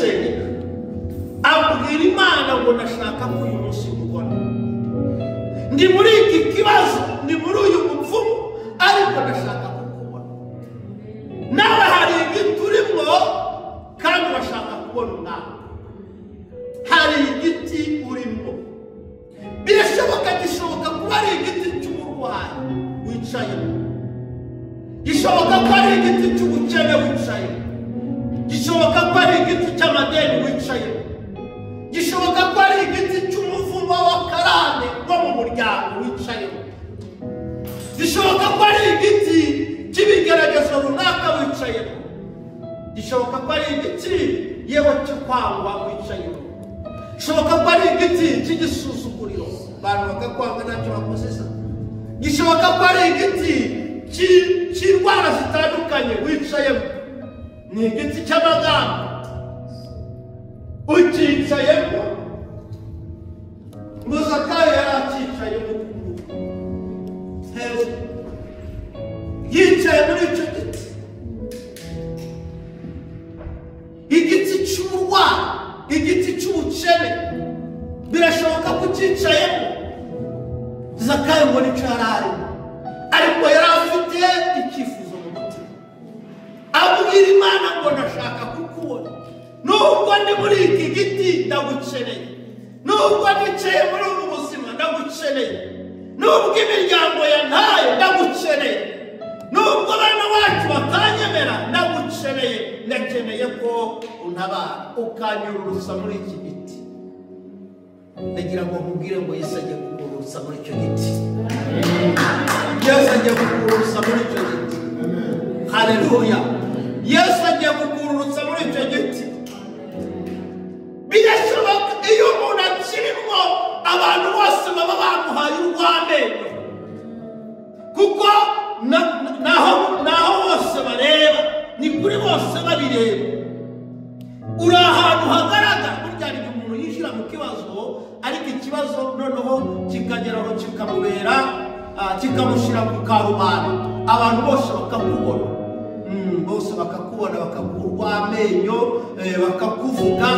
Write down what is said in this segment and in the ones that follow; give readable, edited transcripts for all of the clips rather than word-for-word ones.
Umunyamasengesho abwira Imana ngo ndashaka ko uyu munsi mubona, ndi muri iki kibazo, ndi muri uyu mupfumu, ariko ndashaka kukubona. Nawe hari igiti urimo kandi urashaka kubona umwami. Hari igiti urimo, birashoboka, gishoboka kuba ari igiti cy'uburwayi wicayemo, gishoboka ko ari igiti cy'ubukene wicayemo, gishoboka ko ari igiti cy'amadeni wicayemo, gishoboka ko ari igiti cy'umuvumo w'akarande wo mu muryango wicayemo, gishoboka ko ari igiti cy'ibigeragezo runaka wicayemo, gishoboka ko ari igiti yewe cyo kwangwa wicayemo, gishoboka ko ari igiti cy'igisuzuguriro abantu bakakwanga ntacyo bakoze, gishoboka ko ari igiti cy'indwara zitandukanye wicayemo. Ni igiti cy'amagambo ukicayemo. Ngo Zakayo yari akicayemo hejuru, yicaye muri icyo giti, igiti cy'uburwayi, igiti cy'ubukene, birashoboka ko ukicayemo. Zakayo ngo nicyo yari arimo, ariko yari afite icyifuzo mu mutima, abwira Imana ngo ndashaka kukubona, nubwo ndi muri iki giti ndagukeneye, nubwo nicaye muri ubu buzima ndagukeneye, nubwo imiryango yantaye ndagukeneye, nubwo abana bacu batanyemera ndagukeneye, ndakeneye ko untabara ukanyururutsa muri iki giti. Ndagira ngo nkubwire ngo Yesu agiye kukururutsa muri icyo giti. Yesu agiye kukururutsa muri icyo giti. Haleluya. Yesu agiye kukururutsa muri icyo giti. Birashoboka iyo umuntu akirimo abantu bose baba bamuhaye urw'amenyo, kuko naho bose bareba, ni kuri bose babireba. Uri ahantu hagaragara, burya hari igihe umuntu yinjira mu kibazo, ariko ikibazo noneho kikageraho kikamubera, kikamushyira ku karubanda, abantu bose bakakubona, bose bakakubona, bakaguha urw'amenyo, bakakuvuga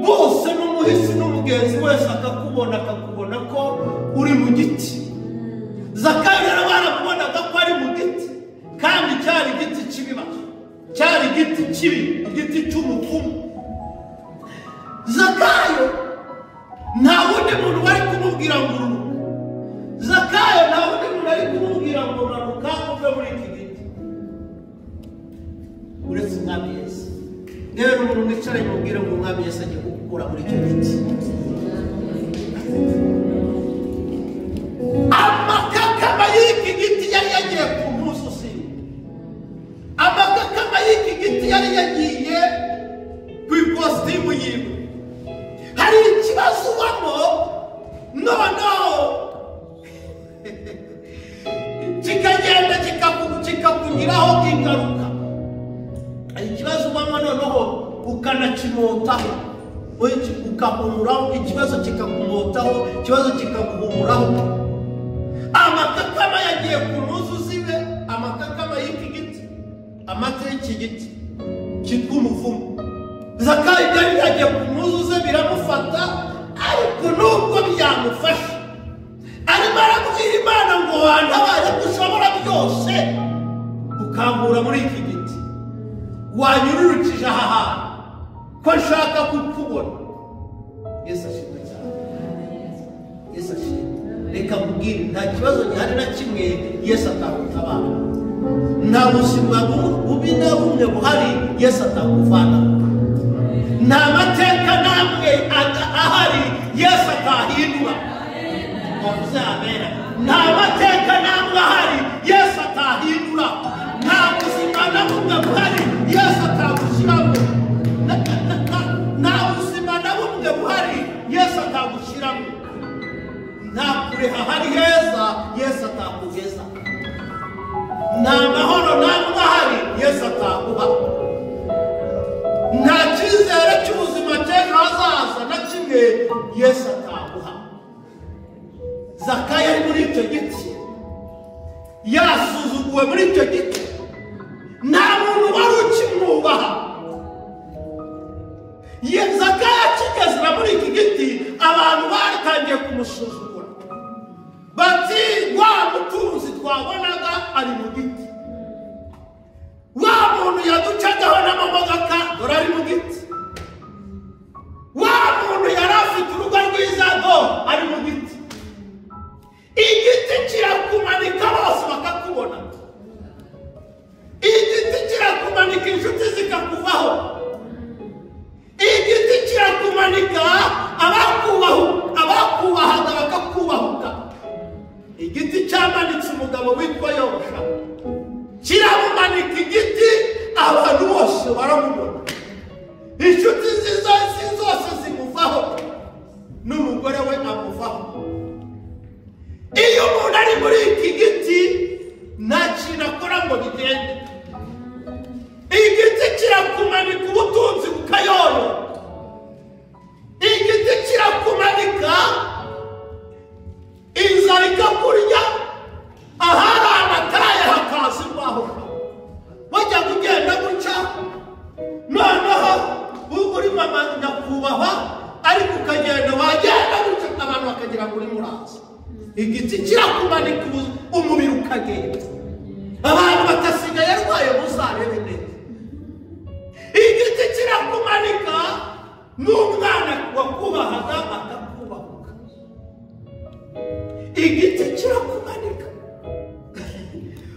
bose, n'umuhisi n'umugenzi wese akakubona, akakubona ko uri mu giti. Zakayo rero baramubonaga ko ari mu giti, kandi cyari igiti cy'ibibazo, cyari igiti kibi, igiti cy'umupfumu. Zakayo nta wundi muntu wari kumubwira ngo ururuka. Zakayo nta wundi muntu wari kumubwira ngo manuka uve muri iki giti, uretse Umwami Yesu. Rero umuntu mwicaranye mubwire ngo Umwami Yesu agiye kugukura muri icyo giti. Amakakama y'iki giti yari yagiye ku musozi, amakakama y'iki giti yari yagiye ku ikositimu yiwe. Hari ikibazo ubamo noneho kikagenda kikakugiraho ingaruka. Hari ikibazo ubamo noneho ukanakimotaho, ukahumuraho, ikibazo kikakumotaho, ikibazo kikaguhumuraho. Amakakama yagiye ku mpuzu ziwe, amakakama y'iki giti, amata y'iki giti cyitwa umuvumo. Zakayo byari byagiye ku mpuzu ze biramufata, ariko nubwo byamufashe arimo arabwira Imana ngo wantabaye ko ushobora byose, ukankura muri iki giti, wanyururukije aha hantu ko nshaka kukubona. Yesu ashimwe cyane. Yesu ashimwe. Reka nkubwire, nta kibazo gihari na kimwe Yesu atagutabara. Nta buzima bubi na bumwe buhari Yesu atakuvana. Nta mateka n'amwe ahari Yesu atahindura. Wavuze amen. Nta mateka n'amwe ahari Yesu atahindura. Nta buzima na bumwe buhari Yesu atagushyiramo. Nta buzima na bumwe buhari Yesu atagushyiramo. Nta kure hahari heza Yesu atakugeza. Nta mahoro n'amwe ahari Yesu ataguha. Nta cyizere cy'ubuzima cy'ejo hazaza na kimwe Yesu ataguha. Zakayo ari muri icyo giti, yasuzuguwe muri icyo giti, nta muntu wari ukimwubaha. Zakayo akigezera muri iki giti, abantu batangiye kumusuzugura bati wa mutunzi twabonaga ari mu giti, wa muntu yaducagaho n'amamodoka dore ari mu giti, wa muntu yari afite urugo rwiza do ari mu giti. Igiti kirakumanika bose bakakubona, igiti kirakumanika inshuti zikakuvaho, igiti kirakumanika abakubahaga bakakubahuka. Igiti cyamanitse umugabo witwa Yosha, kiramumanika igiti, abantu bose baramubona, inshuti nziza zose zimuvaho n'umugore we amuvaho. Iyo umuntu ari muri iki giti nta kintu akora ngo bigende. Igiti kirakumanika ubutunzi bukayoyo, igiti kirakumanika inzara ikakurya, ahari amataye hakaza imbaho. Wajya kugenda gutya noneho uri mama nyakubahwa, ariko ukagenda wagenda gutya abantu bakagira ngo uri muraza. Igiti kirakumanika umubiri ukagenda, abantu batasigaye arwaye muzarebe neza. Igiti kirakumanika n'umwana wakubahaga akakubahuka. Igiti kirakumanika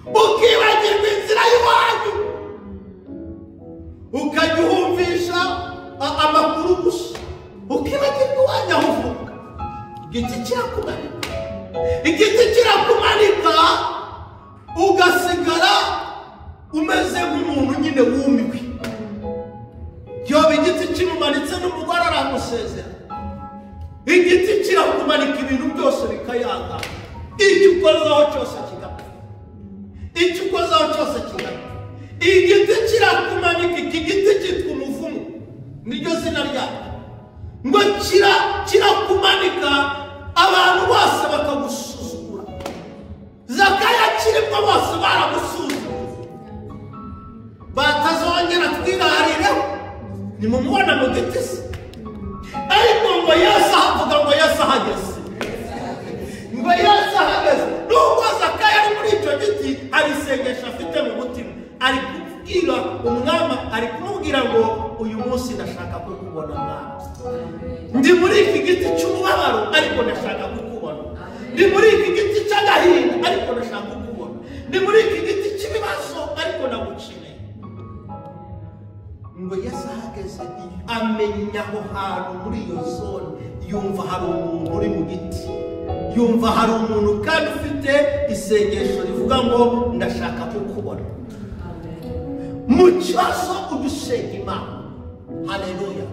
ukibagirwa inzira y'iwanyu, ukajya uhumvisha amakuru gusa, ukibagirwa iwanyu aho uvuka. Igiti kirakumanika, igiti kirakumanika ugasigara umeze nk'umuntu nyine wumiwe. Yoba igiti kimumanitse n'umugore aramusezera. Igiti kirakumanika ibintu byose bikayanga, icyo ukozaho cyose kigapfa, icyo ukozaho cyose kigapfa. Igiti kirakumanika, iki giti cyitwa umuvumo, niryo zina ryacyo. Ngo kirakumanika abantu bose bakagusuzugura. Zakayo akirimo bose baramusuzugura, batazongera twirarireho, nimumubona mu giti se. Ariko ngo Yesu ahavuga ngo Yesu ahageze, ngo Yesu ahageze. Nubwo Zakayo ari muri icyo giti, hari isengesho afite mu mutima, ari kubwira umwami, ari kumubwira ngo uyu munsi ndashaka kukubona mwami, ndi muri iki giti cy'umubabaro ariko ndashaka kukubona, ndi muri iki giti cy'agahinda ariko ndashaka kukubona, ndi muri iki giti cy'ibibazo ariko ndagukeneye. Ngo Yesu ahageze amenya aho hantu muri iyo zone, yumva hari umuntu uri mu giti, yumva hari umuntu kandi ufite isengesho rivuga ngo ndashaka kukubona. Mu kibazo ujya usenga Imana, haleluya.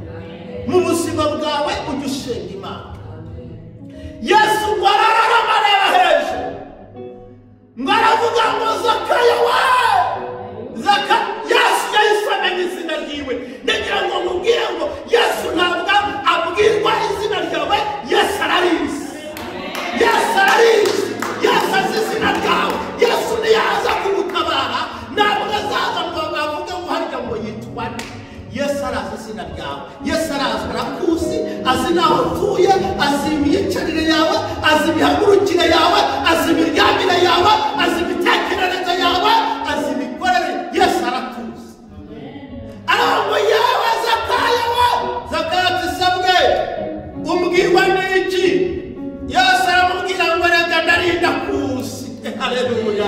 Mu buzima bwawe ujya usenga Imana. Yesu ngo arararama areba hejuru, ngo aravuga ngo Zakayo we, Zakayo. Yesu yahise amenya izina ryiwe. Ndagira ngo mubwire ngo Yesu ntabwo abwirwa izina ryawe, Yesu ararizi, Yesu ararizi, Yesu azi izina ryawe. Yesu niyaza kugutabara ntabwo azaza ngo avuge ngo harya ngo yitwa nde. Yesu arazi izina ryawe, Yesu arazi, arakuzi, azi n'aho utuye, azi imyicarire yawe, azi imihagurukire yawe, azi imiryamire yawe, azi imitekerereze yawe, azi imikorere. Yesu aratuzi. Aravuga ngo yewe Zakayo we, Zakayo ati sabwe umbwirwa n'iki? Yesu aramubwira ngo reka ndarinda kuzi. Haleluya.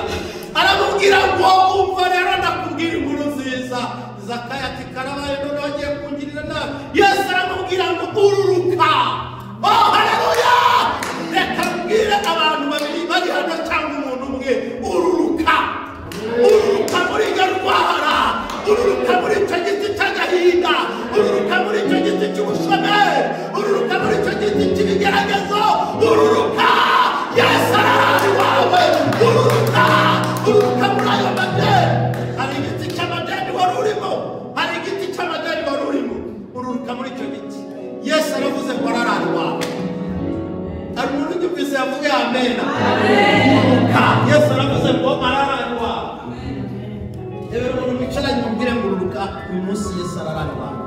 Aramubwira ngo umva rero ndakubwira inkuru nziza. Zakayo ati karabaye none wagiye kungirira nabi. Yesu aramubwira ngo ururuka. Oh haleluya. Reka mbwire abantu babiri bari hano cyangwa umuntu umwe, ururuka, ururuka muri iyo ndwara, ururuka muri icyo giti cy'agahinda, ururuka muri icyo giti cy'ubushomeri, ururuka muri icyo giti cy'ibigeragezo, ururuka. Yesu arahari wawe, ururuka, ururuka muri ayo madeni. Hari igiti cy'amadeni wari urimo, hari igiti cy'amadeni wari urimo, ururuka muri icyo giti. Yesu aravuze ngo ararari wawe. Hari umuntu ugipfise yavuge amena. Ururuka. Yesu aravuze ngo ararari wawe. Rero umuntu wicaranye mubwire ngo ururuka uyu munsi, Yesu ararari wawe.